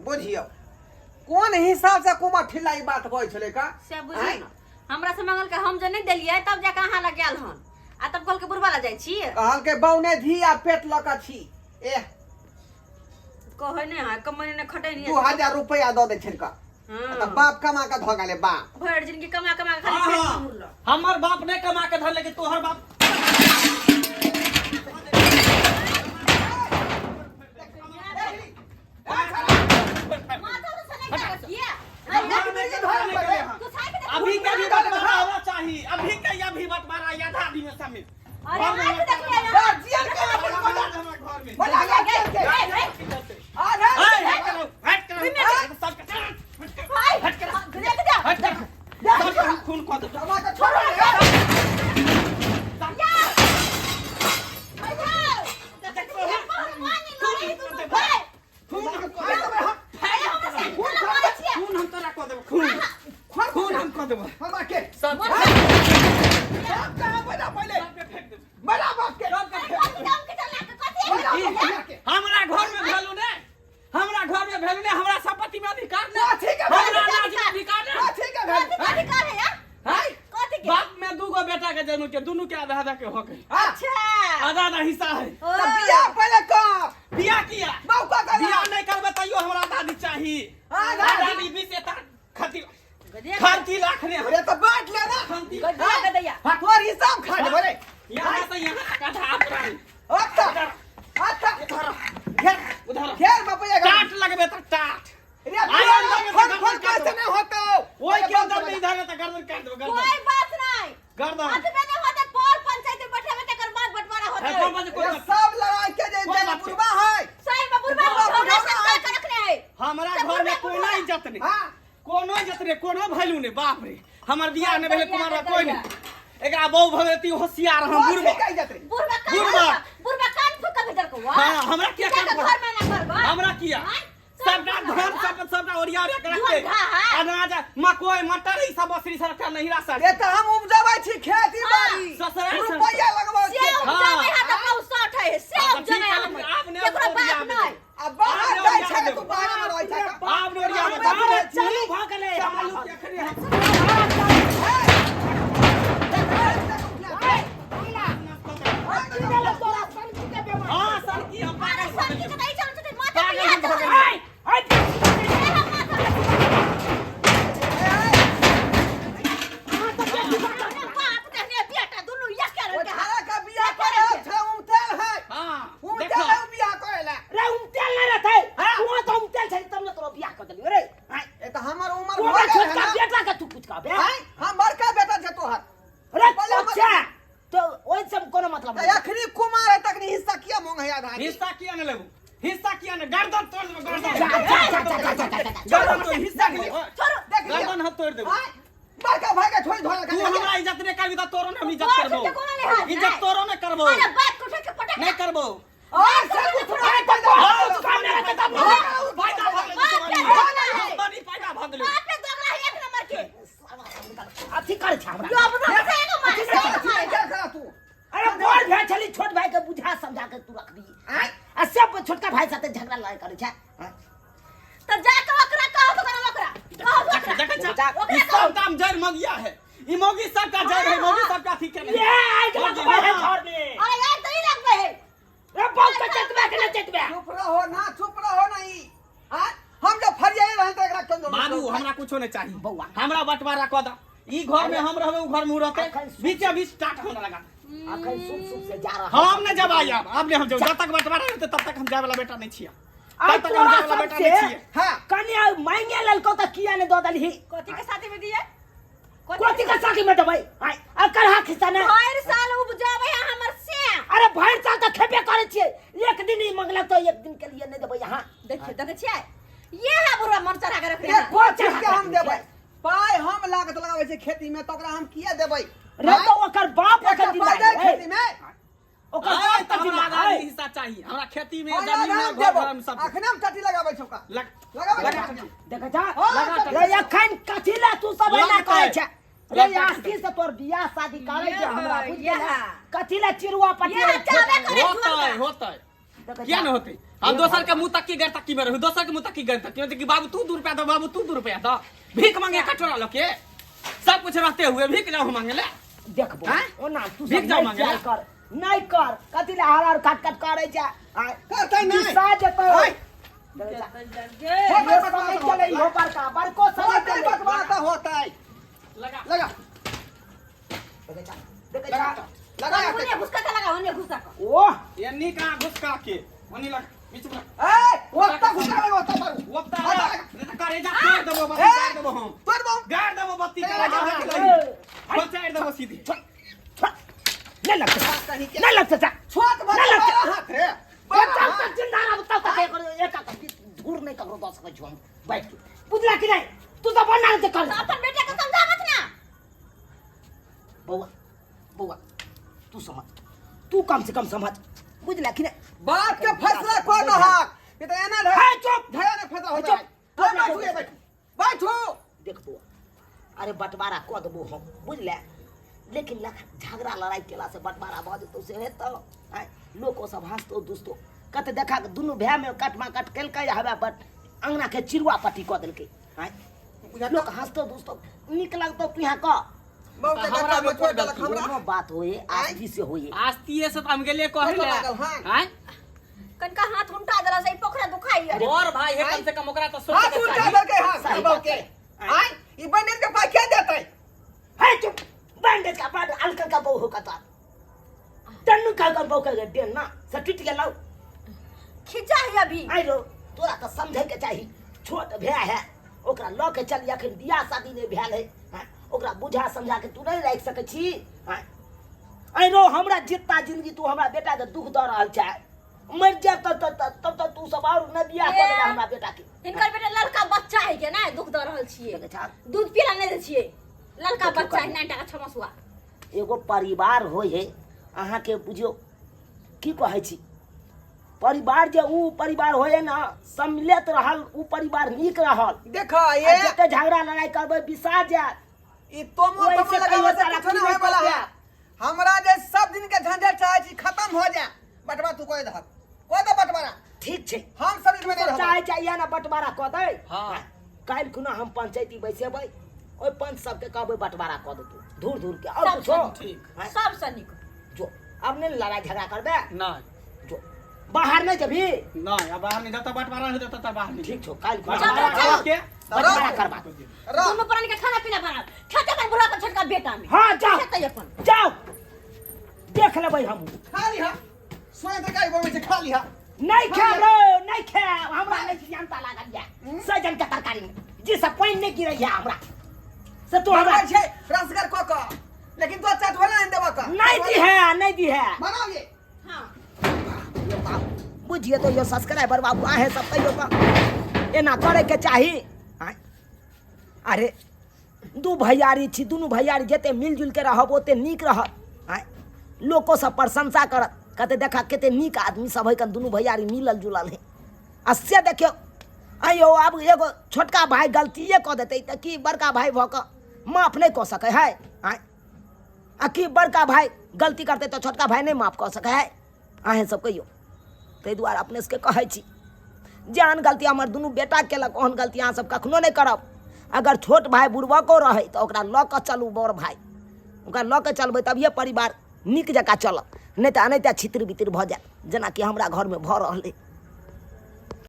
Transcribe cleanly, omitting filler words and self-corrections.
बुझियौ कोन हिसाब से कुमार ठिल्ला ई बात बजै छलै का से बुझियौ ने हमरा से मंगल के हम जे नहीं देलियै तब जाके अहाँ लग गेल हन आ तब कहलकै बुढ़बा लग जाइ छी कहलकै बौने धी आ पेट लऽ कऽ छी एह कहै नहि है कमैने नहि खटै नहि 2000 रुपया दऽ दै छलै का हाँ। तऽ बाप कमा कऽ धऽ गेलै बाप भरि जिनगी कमा कमा के खाली पेट हाँ, मुरलो हमर बाप नहि कमा के धर लेकिन तोहर बाप अभी के भी बंटवारा होना चाहिए अभी के अभी बंटवारा आधा आदमी में शामिल अरे आँख देखिए गार्जियन के अपन हमरा घर में बोला गार्जियन के आधा ए, हट करो, हट करो, सबके हट करो, हट करो, सबके हम खून कऽ देब। कमा के छोड़ो रे खून हम कऽ देब। खून हम तोरा कऽ देब, खून। खून हम कऽ देब। हमरा के सबके बाप कहाँ बजा पहिले सबके फेंक देब। बड़ा बाप के बड़ा बाप के हमरा घर में भेलू ने हमरा घर में भेलू ने हमरा संपत्ति में अधिकार ने कथी के भेल? हमरा अनाज में अधिकार ने कथी के भेल हैं? बाप में दूगो बेटा के जन्म के दुनू के आधा आधा के हक है आधा आधा हिस्सा है तऽ बियाह पहिले कर बियाह किया मौका कर बियाह नहीं करबे तैयो हमरा आधा आधी चाही आधा आधा आधी बीस एता खती खर्ची लाख ने अरे तऽ बाँट ले ना खंती तोहर हिसाब खा लेबै रे यहाँ से यहाँ तक आधा आप रानी अच्छा अच्छा उधर घेर उधर घेर बापैया टाट लगबे त टाट रे आयो लगे फोन तऽ फोन गर्दन काट कैसे नहीं होतो ओई के अंदर में इधर त गर्दन काट देबो गर्दन कोई बात नहीं गर्दन अतबे नहीं होते पर पंचायत में बैठे तकर बाद बंटवारा है, होते कौन बात कोई ये बात सब लड़ाई के जे कोई जे बात नहीं। बुढ़वा है सही में बुढ़वा बुढ़वा बुढ़वा बुढ़वा से का रखने है हमरा सब घर में बुढ़वा कोनो बुढ़वा। इज्जत नहीं हां कोनो इज्जत नहीं कोनो वैल्यू नहीं बाप रे हमर बियाह नहीं भेलै गदैया, कुमार कोई गदैया। नहीं एकरा बहु भगवती होशियार हम बुढ़बा का इज्जत रे बुढ़वा कान बुढ़वा। बुढ़वा कान फूक के भीतर को वाह हाँ, हमरा किया के कान घर में ना करबा हमरा किया हाँ? सबटा धन सब सबटा ओरिया ओरिया के रखते धन हाँ। अनाज मकोई मटर ई सब असरी सरकार नहीं राशन ये तऽ हम उपजबै छी खेती बाड़ी ससुराल से- रुपैया लगबै से छी उपजावे है तो कौ सठ है से हाँ, तो उपजावे ठीक है, हम आप ने केकरो ओरिया बाप में नहीं आ बाहर आप जाइ ने छै ओरिया तू बाहर में रहै छै आप ने ओरिया में बाप रे, चालू भऽ गेलै चालू केखने हम तोरा सनकी के बेमारी हां सर की हम अरे पागल भऽ सर की गेलियै। तो नहीं चल चल माथा पागल पे हाथ भऽ चल गेलियै। ए हम माथा पे बाप कहने बेटा दुनू एक ओ रंग के छाड़ा के बियाह करे छै उमतेल है हां उमतेल देखो है बियाह करे ला रे उमतेल नहि रहतै तू तऽ उमतेल छही तब ने तोरा बियाह कऽ देलियौ रे आँय, ए तऽ हमर उमर तू भऽ हमरा गेल है छोटका ना बेटा के तू कुछ कहबे आँय, हम बड़का बेटा छै तोहर रे पहिले हमर- अच्छा तो ओहि सब कोनो मतलब तऽ नहि अखनी कुमार है तखनी हिस्सा किया मांगे है आधा हिस्सा किया ने लेबू हिस्सा किया ने गर्दन तोड़ देबो गर्दन जा, जा, जा, जा, जा, जा, जा, जा। गर्दन तोड़ हिस्सा के लिए छोड़ो देख लिया गर्दन हम तोड़ देबो आँय, बड़का भाई के छोड़ धोला तू हमरा इज्जत ने करबी त तोरो ने हम इज्जत तोर करबो सबके कोनो लिहाज इज्जत नहि। तोरो ने करबो अरे बात को उठा के पटक नहीं करबो और से कुछ नहीं पैदा हाँ, काम नहि रहतै तब ने। फायदा भऽ गेलै बाप रे, दुश्मनी। दुश्मनी फायदा भऽ गेलै बाप रे दोगला है एक नंबर के अथी करै छै हमरा यो अपना से एगो मार से एगो मार क्या करा तू अरे बड़ भाई छली छोट भाई के बुझा समझा के तू रखबी आँय, आ सब छोटका भाई साथे झगड़ा लड़ाई करै छै आँय? तो जाके ओकरा कहो तो ओकरा कहो तो ओकरा देखै छ ओकरा ई कहो। सब काम जड़ मगिया है ई मौगी सबका जड़ है मौगी सबका ठीक है ये आइ के लगबै है घर में अरे यार तो ही लगबे है रे बहुत के चतबे के नहीं चतबे चुप रहो ना चुप रहो नहीं आँय, हम जब फरियाए रहन तऽ एकरा क्यों बाबू हमरा कुछो नहीं चाहिए बौआ। हमरा बंटवारा कऽ द ई घर में हम रहबे उ घर में उ रहते अखन सुन। बीचे बीच टाट होने लगा अखन सुन सुन से जा रहा हम नहीं जब आयब अब नहीं हम जब जब तक बंटवारा होते तब तक हम जाए वाला बेटा नहीं छियै आइ तब तक हम तोरा जाए वाला बेटा सबसे नहीं छियै हाँ कने मांगे लेलको त किया ने दऽ देलही कथी के शादी में दिए कथी के साथी में देबै आइ अकर हक हिस्सा ने भरि साल उपजाबै है हमर से अरे भरि साल तऽ खेबे करै छियै एक दिन ही मंगलक तऽ एक दिन के लिए नहि देबै यहाँ देखिए देखै छियै ये है बुढ़वा मन चढ़ा के रखने रे है। को चीज के हम देबै पाइ हम लागत लगाबै छै खेती में तऽ ओकरा हम किया देबै रे तऽ ओकर बाप एकटा ओकर पाइ जिम्मा दै है खेती में ओकर आय, बाप तऽ के हमरा जिम्मा आधा है हिस्सा चाहिए हमरा खेती में और जमीन आधा में हम घर देबो घर में सब अखने हम चटी लगाबै छौ ओकरा लग लगाबै लगा छौ देख जा हाँ, लगा चटी। रे एखन कथी ला तू सब एना लगतै। करै छै रे लगतै। आस्ती से तोर बियाह शादी करै छै हमरा बुझ ये गेलै हा। कथी ला चिरुआ पटिया ये चाहबे करे होतै होतै देखै किया जा। ने होतै हम दोसर के मुंह तक्की गैर तक्की में रहू, दोसर के मुंह तक्की गैर तक्की में कि बाबू तू 2 रुपया दो, बाबू तू 2 रुपया दो। भीख मांगे कटोरा लोके सब कुछ रहते हुए भीख जाओ मांगे ले। देखबो आँय? ओना तू भीख सब जाओ नहीं मांगे चाल ला। कर नहीं कर कथी ले हर हर खट खट करे छै आँय? करतै नहि। बिसा जेतौ। आँय? देखै छा। होतै ये बटवारा समय तऽ चलै होतै। इहो बड़का बड़को समय होतै चलै। बटवारा तऽ होतै। लगा लगा देखै छा देखै लगा छा लगा ओने घुसका के लगा ओने घुसका के ओह एन्नी कहाँ घुसका के ओनी लग बीच में ए ओत्ता घुसा लगा ओत्ता मारू ओत्ता नहीं तो करेजा तोड़ देबो बत्ती गाड़ देबो हम तोड़ बम गाड़ देबो बत्ती ए, करेजा ए, बचाड़ देबो सीधे छोड़ छोड़ नहीं लगता कहीं के नहीं लगता छोट नहीं लगता। बड़ा हाथ रे बच्चा तक जिंदा रह तब तक एक एक एक धूर नहीं ककरो दऽ सकै छौ हम बैठ के बुझला कि नहीं तू सब बना के कर तो अपन बेटा के समझावत ना। बौआ बौआ तू समझ, तू कम से कम समझ, बुझला कि नहीं? बात के फैसला कोन हक ये तो एना रहे। हे चुप झगड़ा नहीं फैसला हो चुप। जाए। हाँ, बैठू ये बैठू बैठू। देख बौआ, अरे बंटवारा कऽ देबो हम, बुझले, लेकिन झगड़ा लड़ाई केला से बंटवारा भऽ जेतौ से हेतौ? आँय, लोको सब हँसतौ दुसतौ, कते देखा के दुनू भाय में कटमा कट केलकै, हवे बट अंगना के चिरुआ पट्टी कऽ देलकै। आँय, लोक हँसतौ दुसतौ, नीक लगतौ तू यहाँ कऽ। बहुत हमरा गट्टा में में छोड़ कोन देलक गलती? हमरा। कोनो बात होए आस्ती से होए। आस्तीये से तो हम गेलिए कहै कतऽ ले। लागल, हाँ? आँय? कनका हाथ उल्टा देला से ई पोखरा दुखाई है। और भाई है कम से कम ओकरा तो सोचे हाथ के उल्टा चाही। देलकै हाथ सही बाबू बात के। है। आँय, ई बैंडेज के पाई के देतै? हे चुप, बैंडेज का बाद अलकल का बहु का तो टन्नू का का बहु का डेन ना से टूट गेलौ। खिंचा है अभी। आइ रो तोरा तो समझे के चाही, छोट भैया है ओकरा लऽ के चल, अखन बियाह शादी नहीं भेल है, हाँ, ओकरा बुझा समझा के तू नहीं राखि सकै छी? हाँ, आइ रो हमरा जितना जिंदगी तू हमरा बेटा के दुख दऽ रहल छै, मरि जायब तब तब तब तब तू सब और नहि बियाह कऽ देबे हमरा बेटा के। हिनकर बेटा लड़का बच्चा है के ना दुख दऽ रहल छियै। देखै छहक? दूध पीला नहीं दै छियै, लड़का देखियौ बच्चा है कनी। 9 टाका 6 मसुआ। एगो परिवार होइ है, अहाँके बुझियौ की कहै छी, परिवार जे उ परिवार होए ना सम्मिलित रहल, उ परिवार नीक रहल। देख आ ये जते झगड़ा लड़ाई करबै बिसा जायत। ई तोमो ओहिसे तोमो लगाबै कहियो से तरक्की कुछो नहीं नहि होय वाला है। करतै। हमरा जे सब दिन के झंझट चाहे छी खत्म हो जाए, बटवा तू कोई दहक कोई दे बटवारा। ठीक छै, हम सब दिन में नहीं सब रहब। चाहे चाहिए ना बंटवारा कऽ दै। हाँ। काल्हि खुना हम पंचायती बैसेबै, ओहि पंच सबके कहबै बंटवारा कऽ देतौ धूर धूर के और सब कुछो। ठीक। हाँ? सबसँ नीक। जो अब नहीं लड़ाई झगड़ा करबे। नहीं। जो बाहर नहीं जबी। नहीं, अब बाहर नहीं जाता, बंटवारा नहीं देता तब बाहर नहीं। ठीक छो, काल्हि खुना चल, बंटवारा चल। के बंटवारा करबा। रह। दुनू प्राणी के खाना पीना बनाओ, खेतै अपन बुढ़ा के छोटका बेटा में। हाँ, जाओ। खेतै अपन। जाओ देख लेबै हम। खा लिहा, स्वयं तरकारी बनबै छै, खा लिहा। नहीं खाएब रे, नहीं खाएब, हमरा नहीं जानता लागल या सजन के तरकारी में जी सब पानि नहीं गिरै या हमरा से तू हमरा बनबै छै रसगर कऽ कऽ, लेकिन तो चटवला आनि देबऽ कऽ। नहीं दी है, नहीं दी है। बनाओ ये। हाँ। यो बाबू बुझिए तो यो सब्सक्राइबर बाबू आहे सब कहियो तो एना करे के चाही। आँय? अरे दू भैयारी छी, दुनू भैयारी जते मिलजुल के रहब ओते नीक रहत। आँय? लोको सब प्रशंसा करत, कहते देखा कते नीक आदमी सब है, कन दुनू भैयारी मिलल जुलल है। आ से देखियौ आइयो आब एगो छोटका भाई गलतिए कऽ देतै तऽ की बड़का भाई भऽ कऽ माफ नहि कऽ सकै है? आँय? आ की बड़का भाई गलती करतै तऽ छोटका भाई नहि माफ कऽ सकै है? अहेँ सब कहियौ। ताहि दुआरे अपने सबके कहै छी जेहन गलती हमर दुनू बेटा केलक ओहन गलती अहाँ सब कखनो नहि करब। अगर छोट भाई बुड़बको रहै तऽ ओकरा लऽ कऽ चलू, बड़ भाई ओकरा लऽ कऽ चलबै तभिए परिवार नीक जकाँ चलत, नहि तऽ एनाहिते छितर बितर भऽ जायत जेनाकि हमरा घरमे भऽ रहल अइ।